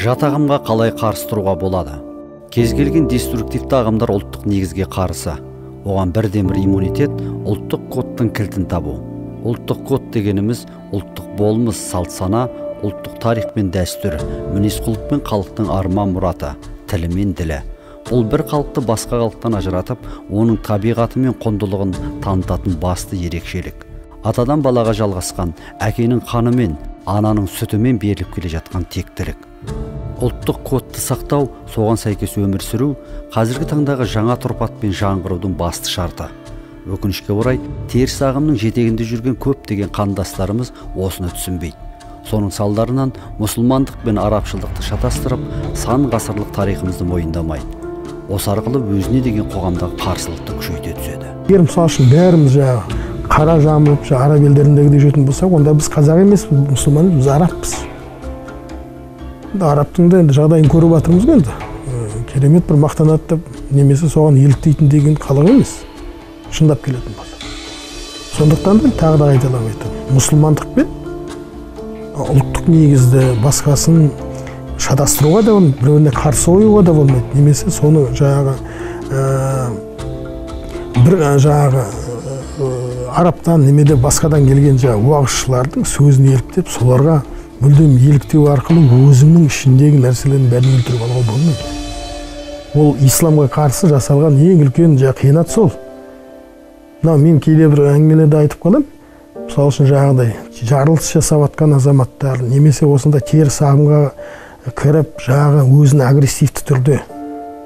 Жат ағымға қалай қарсы тұруға болады? Кез келген деструктивті ағымдар ұлттық негізге қарсы. Оған бірден-бір иммунитет ұлттық кодтың кілтін табу. Ұлттық код дегеніміз ұлттық болмыс, салт-сана, ұлттық тарих пен дәстүр, мінез-құлық пен халықтың арман мұраты, тілі мен ділі. Бұл бір халықты басқа халықтан ажыратып, оның табиғаты мен құндылығын танытатын басты ерекшелік. Атадан балаға жалғасқан, әкенің қанымен, ананың сүтімен беріліп келе жатқан тектілік. Ұлттық кодты сақтау, соған сәйкес өмір сүру, қазіргі таңдағы жаңа тұрпат пен жаңғырудың басты шарты. Өкінішке орай, теріс ағымның жетегінде жүрген көптеген қандастарымыз осыны түсінбейді. Соның салдарынан мұсылмандық пен арабшылдықты шатастырып, сан ғасырлық тарихымызды мойындамайды. Осы арқылы өзіне деген қоғамдағы қарсылықты күшейте түседі. Егер мысалы үшін бәріміз жаңағы қара жамылып, араб елдеріндегідей жүретін болсақ, онда біз қазақ емеспіз, мұсылман, біз арабпыз. Арабтың да енді жағдайын көріп жатырмыз ғой енді. Керемет бір мақтанады деп, немесе соған еліктейтін деген халық емес. Шындап келетін болса. Сондықтан да тағы да қайталап айтамын. Мұсылмандық пен ұлттық негізді басқасын шатастыруға да болмайды, біреуіне қарсы қоюға да болмайды, немесе соны жаңағы бір жаңағы арабтан немесе басқадан келген жаңағы уағызшылардың сөзін еліктеп, соларға мүлдем еліктеу арқылы өзіңнің ішіндегі нәрселердің бәрін өлтіріп алуға болмайды. Ол исламға қарсы жасалған ең үлкен жаңағы қиянат сол. Мынау мен кейде бір әңгімелерде айтып қаламын. Мысалы үшін жаңағыдай жарылыс жасап жатқан азаматтар немесе осындай теріс ағымға кіріп, жаңағы өзін агрессивті түрде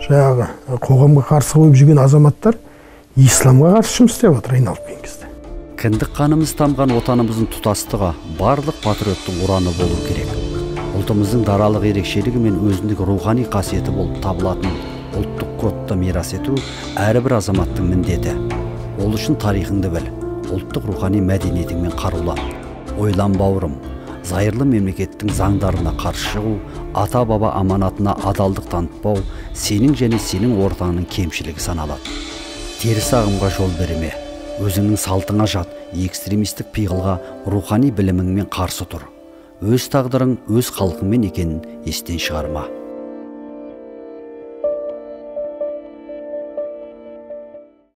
жаңағы қоғамға қарсы қойып жүрген азаматтар исламға қарсы жұмыс істеп жатыр айналып келген кезде. Кіндік қанымыз тамған отанымыздың тұтастығы барлық патриоттың ұраны болу керек. Ұлтымыздың даралық ерекшелігі мен өзіндік рухани қасиеті болып табылатын ұлттық кодты мирас ету әрбір азаматтың міндеті. Ол үшін тарихыңды біл, ұлттық рухани мәдениетіңмен қарулан. Ойлан бауырым, зайырлы мемлекеттің заңдарына қарсы шығу, ата-баба аманатына адалдық танытпау сенің және сенің ортаңның кемшілігі саналады. Теріс ағымға жол берме, өзіңнің салтыңа жат, экстремистік пиғылға рухани біліміңмен қарсы тұр. Өз тағдырың өз халқыңмен екенін естен шығарма.